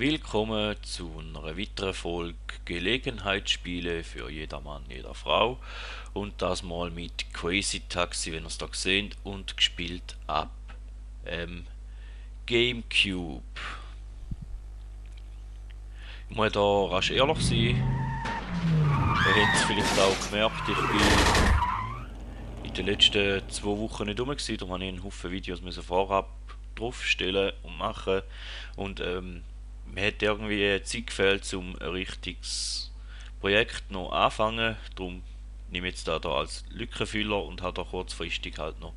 Willkommen zu einer weiteren Folge Gelegenheitsspiele für jedermann, jeder Frau. Und das mal mit Crazy Taxi, wenn ihr es da seht, und gespielt ab Gamecube. Ich muss da rasch ehrlich sein. Ihr habt es vielleicht auch gemerkt, ich bin in den letzten 2 Wochen nicht rum gewesen, darum musste ich einen Haufen Videos vorab draufstellen und machen. Und mir hat irgendwie Zeit gefehlt, um ein richtiges Projekt noch anfangen. Darum nehme ich jetzt da als Lückenfüller und habe da kurzfristig halt noch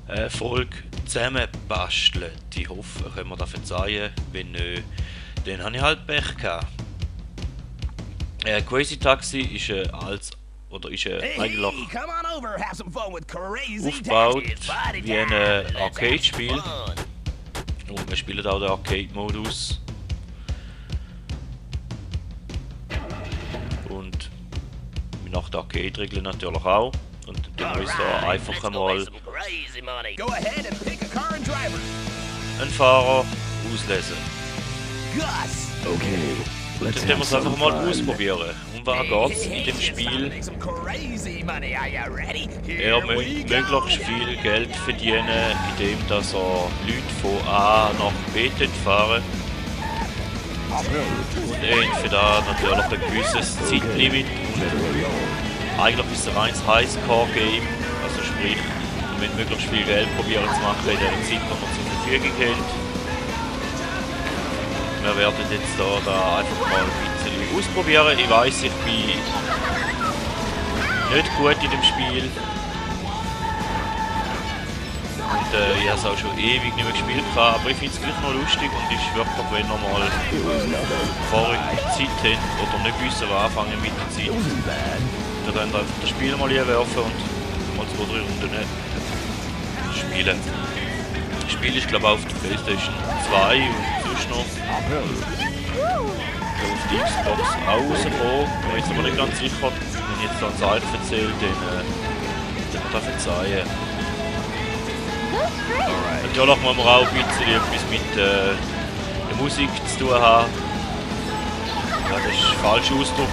eine Folge zusammenbastelt. Ich hoffe, ihr könnt mir das verzeihen. Wenn nicht, dann habe ich halt Pech gehabt. Crazy Taxi ist eigentlich aufgebaut wie ein Arcade-Spiel. Und wir spielen auch den Arcade-Modus. Und nach den Arcade-Regeln natürlich auch. Und dann tun wir uns da einfach einmal einen Fahrer auslesen. Und dann tun wir es einfach mal ausprobieren. Um was geht es in dem Spiel? Er möchte möglichst viel Geld verdienen, indem dass er Leute von A nach B fahren. Und er hat für das natürlich ein gewisses Zeitlimit. Und eigentlich ist es ein reines Highscore-Game. Also sprich, wir müssen möglichst viel Geld probieren zu machen in der Zeit, die wir zur Verfügung haben. Wir werden jetzt da einfach mal ein bisschen ausprobieren. Ich weiss, ich bin nicht gut in dem Spiel. Und ich habe es auch schon ewig nicht mehr gespielt, aber ich finde es gleich noch lustig und ist wirklich, wenn ihr mal vorige Zeit habt oder nicht wissen, was anfangen mit der Zeit, dann könnt ihr einfach das Spiel mal einwerfen und mal 2, 3 Runden spielen. Das Spiel ist glaube ich auf der PlayStation 2 und sonst noch auf der Xbox auch rausgekommen. Ich bin jetzt aber nicht ganz sicher, wenn ich jetzt ans Alter erzähle, dann mir das verzeihen. Natürlich muss man auch ein bisschen etwas mit der Musik zu tun haben. Ja, das ist der falsche Ausdruck.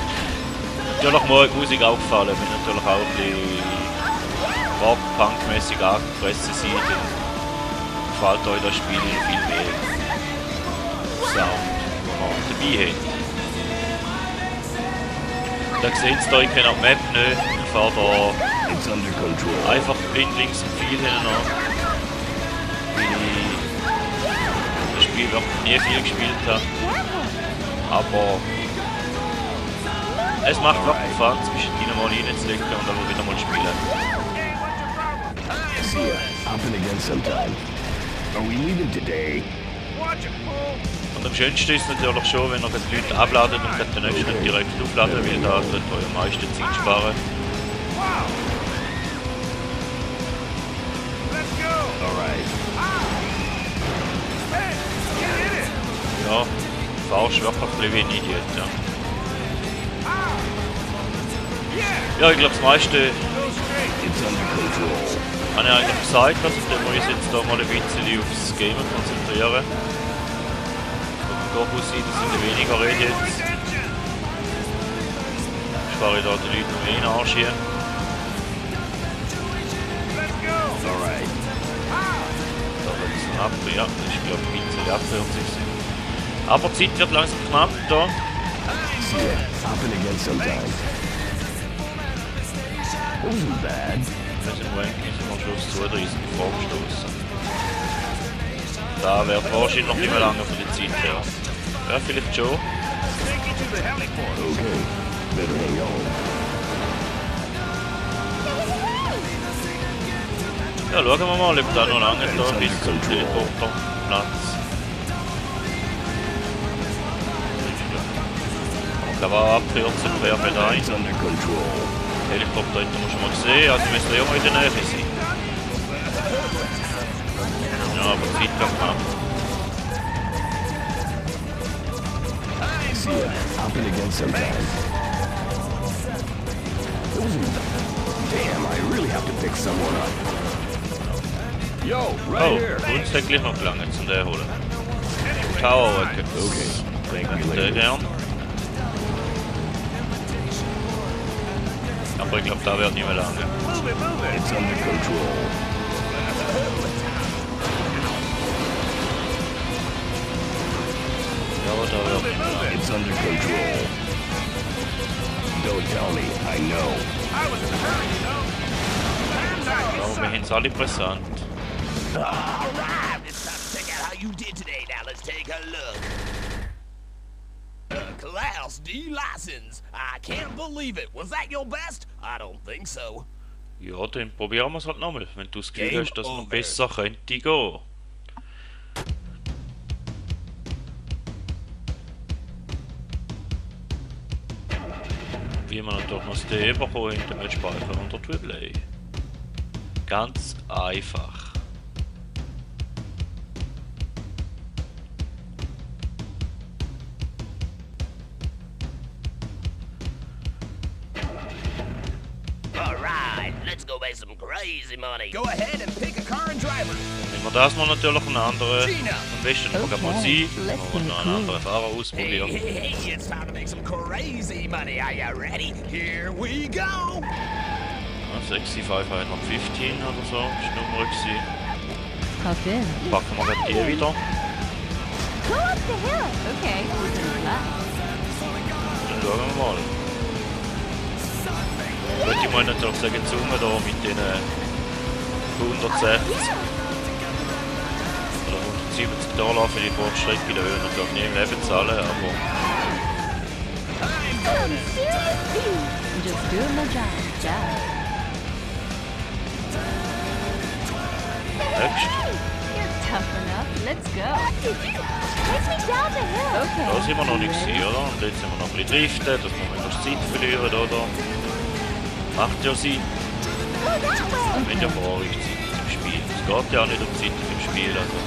Natürlich muss die Musik auch gefallen, wenn natürlich auch ein bisschen Rock-Punk-mäßig angefressen sind, dann gefällt euch das Spiel viel mehr. Sound, den man dabei hat. Da seht ihr, ich kenne auch die Map nicht. Ich fahre da einfach blindlings und viel hintereinander. Weil ich das Spiel wirklich nie viel gespielt habe. Aber es macht wirklich Spaß, zwischendrin mal reinzulegen und dann wieder mal spielen. Und am schönsten ist es natürlich schon, wenn ihr die Leute abladet und den nächsten direkt aufladen, weil da tut euch am meisten Zeit sparen. Ja, du fahrst wirklich ein bisschen wie ein Idiot, ja. Ja, ich glaube das meiste habe ich eigentlich gesagt, also dann muss ich jetzt da mal ein bisschen aufs Gamen konzentrieren. Durchaus sein, dass ich weniger rede jetzt. Spare ich da den Leuten noch einen Arsch hier. Da wird es knapp, ja, das ist glaube ich ein bisschen abwärts. Aber die Zeit wird langsam knapp da. Wir sind am Schluss 32 vorgestoßen. Da wird wahrscheinlich noch nicht mehr lange von der Zeit her. Ja, vielleicht schon. Ja, schauen wir mal, ob da noch lange da bis zum Helikopterplatz. Ich glaube auch abkürzen quer bei da. Helikopter hätten wir schon mal gesehen, also müssen wir ja mal in der Nähe sein. Ja, aber die Zeit wird knapp. Oh, uns hat gleich noch gelangt zum den holen. Tower, okay. Sehr gern. Aber ich glaube, da wird nicht mehr lange. It's under control. Ja, aber da wird nicht mehr lange. It's under control. Don't tell me, I know. Aber wir haben es alle präsent. All right, it's time to check out how you did today. Now let's take a look. Class D license. I can't believe it. Was that your best? I don't think so. Ja, dann probieren wir es halt nochmal, wenn du das Gefühl Game hast, dass noch over. besser könnte gehen. Wie wir natürlich noch das D bekommen hinter dem Speicher unter Twibbly. Ganz einfach. All right, let's go make some crazy money. Go ahead and pick a car and driver. Nehmen wir das noch natürlich einen anderen. Gina. Am besten noch mal sie. Dann wir noch einen anderen Fahrer ausprobieren. Hey, it's time to make some crazy money. Are you ready? Here we go. 65515 oder so, ist die Nummer gewesen. Hop in. Packen wir gerade die wieder. Go up the hill. Okay, we're gonna fly. Dann schauen wir mal. Würde ich mal natürlich sagen, zoomen da mit den 160 oder 170 $ für die Kurzstrecke, da würde ich natürlich nie im Leben zahlen, aber Just doing my job. nächst. You're tough enough. Let's go. Take me down the hill. Okay. Da sind wir noch nicht gewesen, oder? Und jetzt sind wir noch ein bisschen driften, dass wir möglichst Zeit verlieren, oder? Macht ja Sinn. Wir haben ja vorher Zeit im Spiel. Es geht ja auch nicht um Zeit im Spiel, also.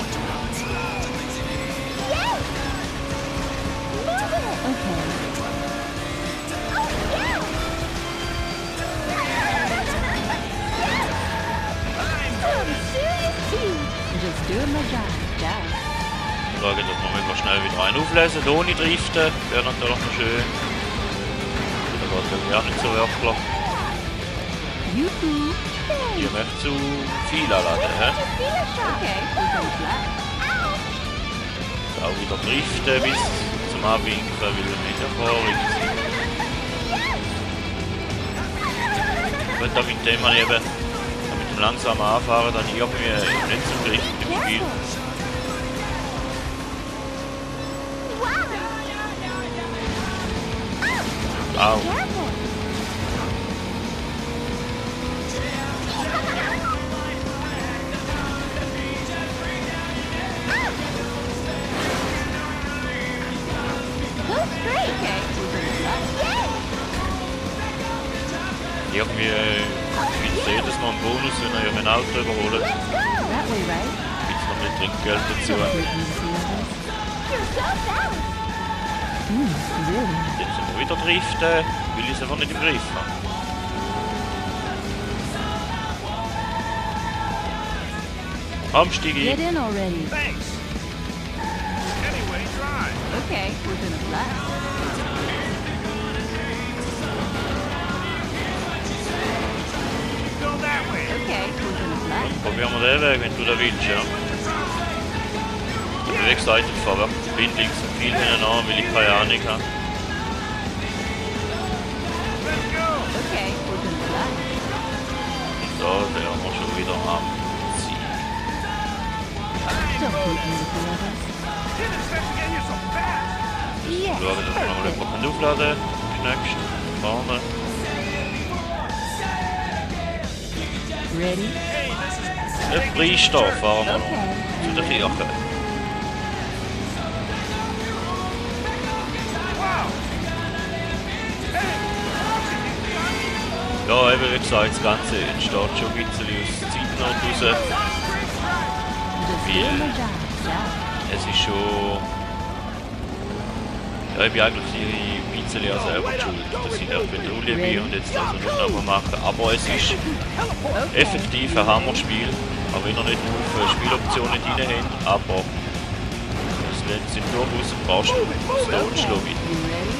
Okay. Just doing my job. Ich sage, dass wir möglichst schnell wieder einen auflesen, ohne driften. Wäre natürlich noch schön. Da geht ja auch nicht so wirklich. Yoo-hoo. Ihr möchtet zu viel anladen, hä? Okay, we're gonna fly. Auch wieder driften bis zum Abwinken, weil wir nicht erfahren sind. Und da mit dem habe ich eben mit dem langsamen Anfahren dann irgendwie nicht so gerichtet im Spiel. Au. Irgendwie gibt es jedes Mal einen Bonus, wenn ihr ein Auto überholt. That way, right? Gibt es noch ein Trinkgeld dazu. Really? Jetzt sind wir wieder driften, weil ich es einfach nicht im Griff habe. Komm, steig Get ein. in already. Thanks. Anyway, drive. Okay, we're gonna fly. Go that way. Okay, we're gonna fly. Probieren wir den Weg, wenn du da willst, ja. Wie gesagt, ich fahre wirklich blindlings so viel hinten an, weil ich keine Ahnung habe. Let's go. Okay, we're gonna fly. Und da wären wir schon wieder am Ziel. Don't beat me with the others. Didn't expect to get here so fast. Yes, Schauen, dass wir nochmal perfect. jemanden aufladen können. Nächst, vorne. Ready? Nicht Freistoff fahren wir noch. Okay. Zu der Kirche. Ja, eben wie gesagt, das Ganze entsteht schon ein bisschen aus Zeitnot raus. Just Viel. doing my job. Es ist schon... Ja, ich bin eigentlich ein bisschen auch selber die schuld, dass ich auf Petrouille bin und jetzt das nicht nochmal machen. Aber es ist effektiv ein Hammerspiel, auch wenn ihr nicht nur Spieloptionen drin habt, aber es Dann sind durchaus ein paar Stone Schluggi. You ready?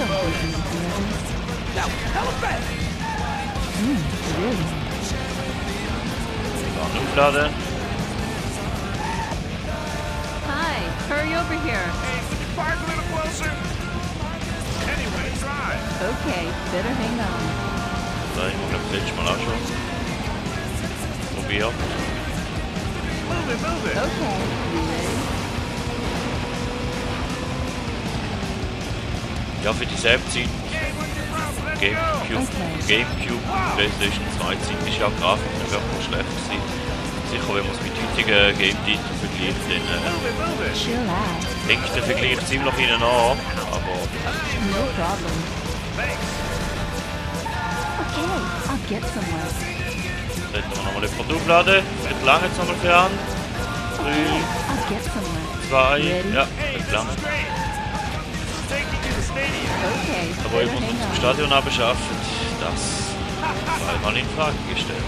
Don't be easy, brothers. Really? Dann aufladen. Hi, hurry over here. Park a little closer. Anyway, drive. Okay, better hang on. Da haben wir glaube ich letztes Mal auch schon probiert. Move it, move it. Okay, you ready? Ja, für dieselbe Zeit, Gamecube, PlayStation 2 Zeit, ist ja auch Grafik nicht wirklich schlecht gewesen. Sicher, wenn man es mit heutigen Game-Titeln vergleicht, dann Chill out. hängt der Vergleich ziemlich hinten an, aber No problem. Okay, I'll get somewhere. sollten wir nochmal jemanden aufladen. Nicht lange jetzt nochmal für an. Okay, I'll get somewhere. 3, ja, nicht lange. Okay, Aber better ob wir uns hang zum on. Stadion abschaffen, das sei mal in Frage gestellt.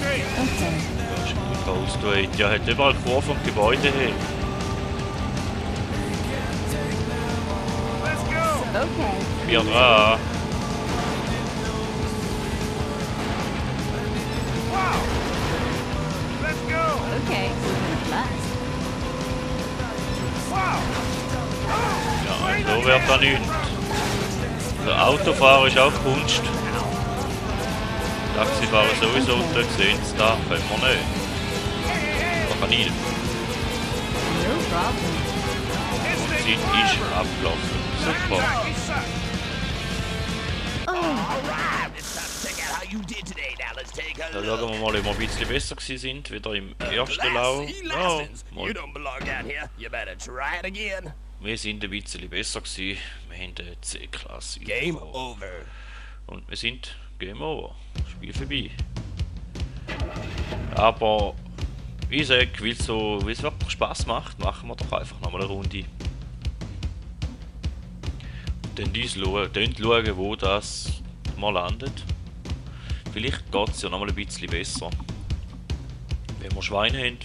Okay, Ja, ist gut ausgedreht. Ja, hat überall Kurven vom Gebäude her. okay. 4 dran. Okay, we're gonna fly. Ja, so wird da nichts. Der Autofahren ist auch Kunst. Taxifahrer sowieso, da sehen Sie da, können wir nicht. Da kann ich. No problem. Die Zeit ist abgelaufen. Super. Alright, it's time to check out how you did today. Now let's take a Da look. schauen wir mal, ob wir ein bisschen besser gewesen sind, wieder im ersten Class Lauf. E Ja, license. You mal. don't belong down here. You better try it again. Wir sind ein bisschen besser gewesen. Wir haben die C-Klasse Game bekommen. over. Und wir sind Game Over. Spiel vorbei. Aber wie gesagt, weil es wirklich Spaß macht, machen wir doch einfach nochmal eine Runde. Dann schauen, wo das mal landet. Vielleicht geht es ja nochmal ein bisschen besser. Wenn wir Schweine haben.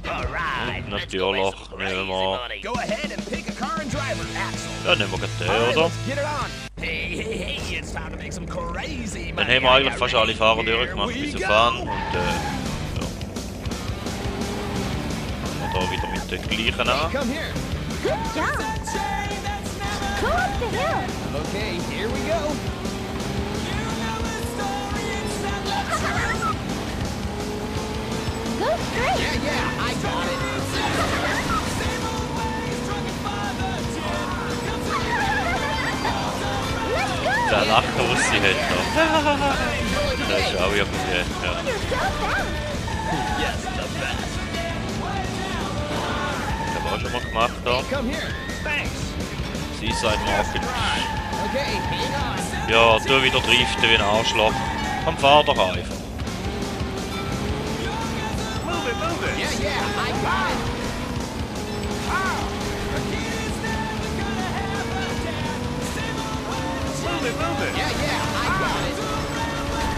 Alright, Und let's go make some natürlich crazy nehmen wir- money. Go ahead and pick a car and driver, Axel. Ja, nehmen wir gerade den, Alright, oder? let's get it on. Hey, hey, hey, it's time to make some crazy money. Dann haben wir eigentlich fast alle Fahrer Here durchgemacht, we bis auf go. Fahren. Und ja. Fangen wir da wieder mit den gleichen an. Come here. Good job. Go up the hill. Okay, here we go. Go straight. Yeah, yeah, I got it. Let's go. Der lacht aus, sie hat da. Das ist auch irgendwie, ja. You're so fast. Yes, the best. Das haben wir auch schon mal gemacht da. Come here. Thanks. Seaside Market. Okay, hang on. Ja, tu wieder driften wie ein Arschloch. Komm, fahr doch einfach. Move it. Yeah, yeah, I got it. Move it. Yeah, yeah, I got it.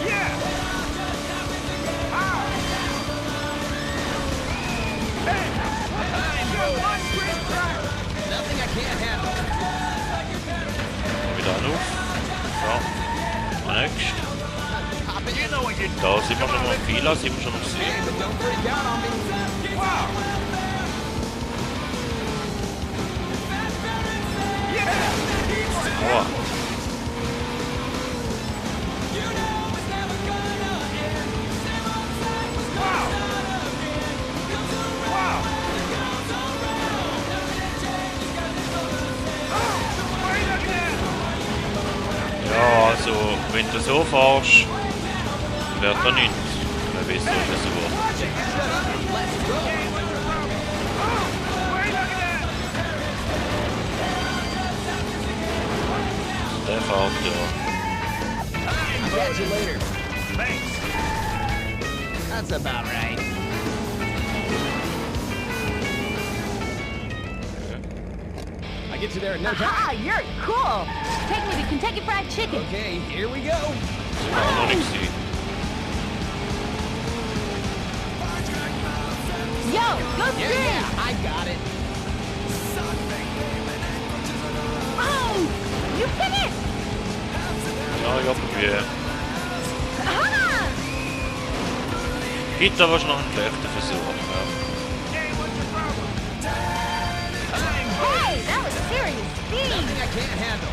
Yeah. Nothing I can't handle. Wieder auf. So. Next. Pop it. You know what you're Da sind wir schon mal viel, sind wir schon auf Hey, See. but don't freak out on me. Wow. Oh. Ja, also, wenn du so fährst, wird da nichts. Dann weißt du, dass du wird. Der fährt ja. I'll catch you later. Thanks. That's about right. get you there in no time. Ah, you're cool. Take me to Kentucky Fried Chicken. Okay, here we go. Das war noch nicht gesehen. Yo, go Yeah, Steve. yeah, I got it. Oh, you finished. Ja, ich probiere. Ah, Gibt aber schon noch einen schlechten Versuch. Ja. hey, that was serious speed. Nothing I can't handle.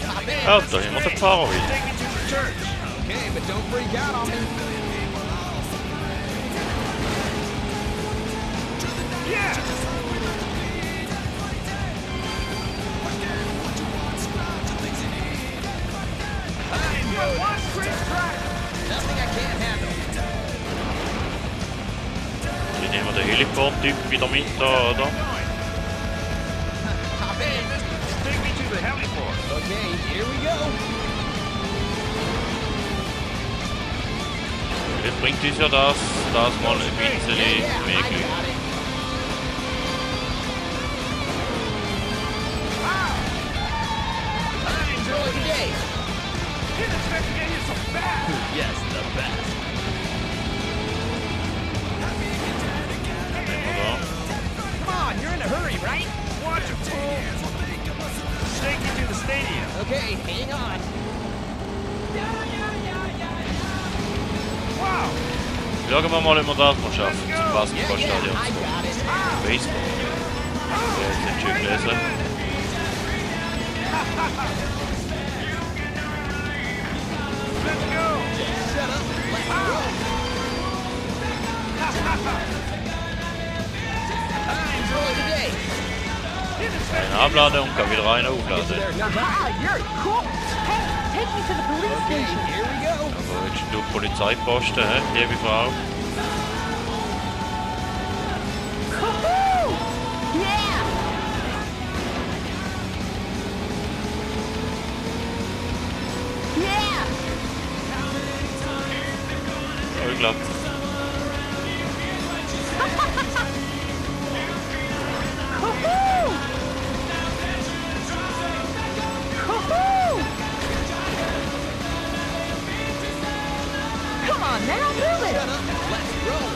Hop in. Ja, da haben wir den Fahrer wieder. Take you to the church. Okay, but don't freak out on me. Yeah. Nothing I can't handle. Jetzt nehmen wir den Heliport-Typ wieder mit da, oder? Hop in. Take me to the heliport. Okay, here we go. Jetzt bringt uns ja das mal ein bisschen Yeah, yeah, mehr I Glück. got it. Enjoy the day. Didn't expect to get here so fast. Yes, the best. Nehmen wir da. Come on, you're in a hurry, right? Watch it, fool. Take you to the stadium. Okay, hang on. Wow. Schauen wir mal, ob wir das mal schaffen zum Yeah, yeah, Basketballstadion. I got it. Baseball. Ja, jetzt nicht schön gelesen. Let's go. Shut up. Let's go. Enjoy the day. Eine abladen und kann wieder rein aufladen. There, no time. Ah, you're cool. Hey, take me to the police Okay, station. here we go. Aber willst du Polizeiposten, hä, liebe Frau? Woohoo! Yeah. Yeah. Ja, ich glaube, Woohoo! Woohoo! Come on, now move it. Shut up. Let's roll.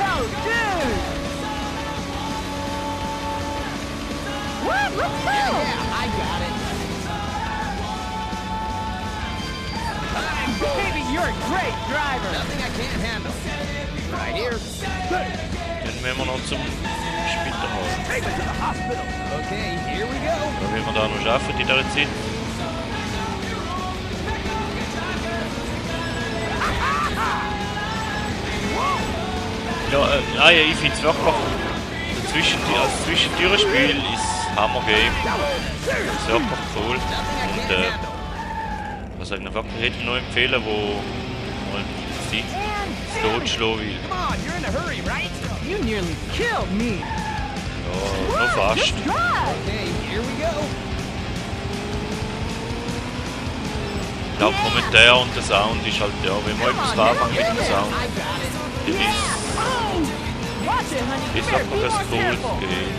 Oh, dude. What? Let's go. Yeah, I got it. Baby, you're a great driver. Nothing I can't handle. Right here. den werden wir noch zum Spital holen. Take me to the hospital. Okay, here we go. Oder will man da noch schaffen in dieser Zeit? Ja, ich finde es wirklich als Zwischentürenspiel ist Hammer-Game. Das ist wirklich cool. Nothing I Und can't handle. was ich noch wirklich hätte noch empfehlen, wo man die Zeit totschlagen will. Come on, you're in a hurry, right? You nearly killed me. Ja, noch fast. Just drive. Okay, here we go. Ich glaube, Kommentar und der Sound ist halt, ja, wenn man etwas anfangen mit dem Sound, I got it. dann ist Watch it, honey. es Come here, einfach be more ein cooles careful. Game.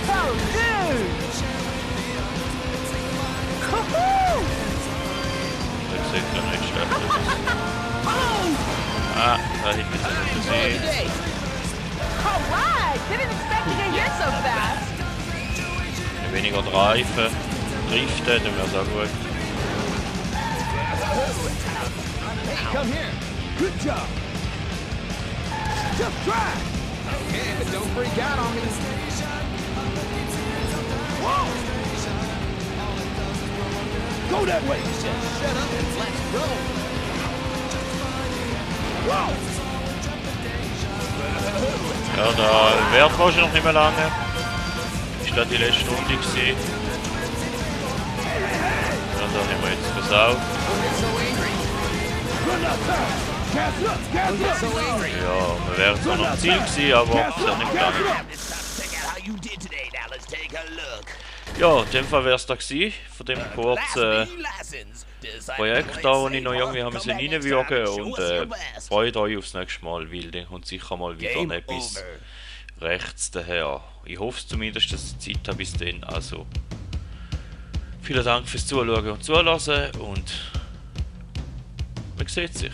Oh, dude. Woohoo! Das sieht ja nicht schlecht aus. Ah, da hinten ist er nicht Enjoy the gesehen. day. All right. Didn't expect to get here so fast. Weniger Reifen, Driften, dann wäre es auch gut. Hey, come here. Good job. Just drive. Okay, but don't freak out on me. Go that way. Just shut up and let's roll. Ja, da währt wahrscheinlich noch nicht mehr lange. Ist da die letzte Runde gewesen. Ja, da haben wir jetzt versaut. Don't get so angry. Run outside. Gas up. Gas Don't get up. so angry. Ja, wir wären zwar noch am Ziel gewesen, aber es ist ja nicht gegangen. Let's check out how you did today. Now let's take a look. Ja, in dem Fall wäre es da gewesen, von dem kurzen Projekt da, wo ich noch irgendwie haben müssen reinwürgen und freut euch aufs nächste Mal, weil dann kommt sicher mal wieder etwas rechts daher. Ich hoffe zumindest, dass ich Zeit habe bis dann. Also, vielen Dank fürs Zuschauen und Zulassen und man sieht sich.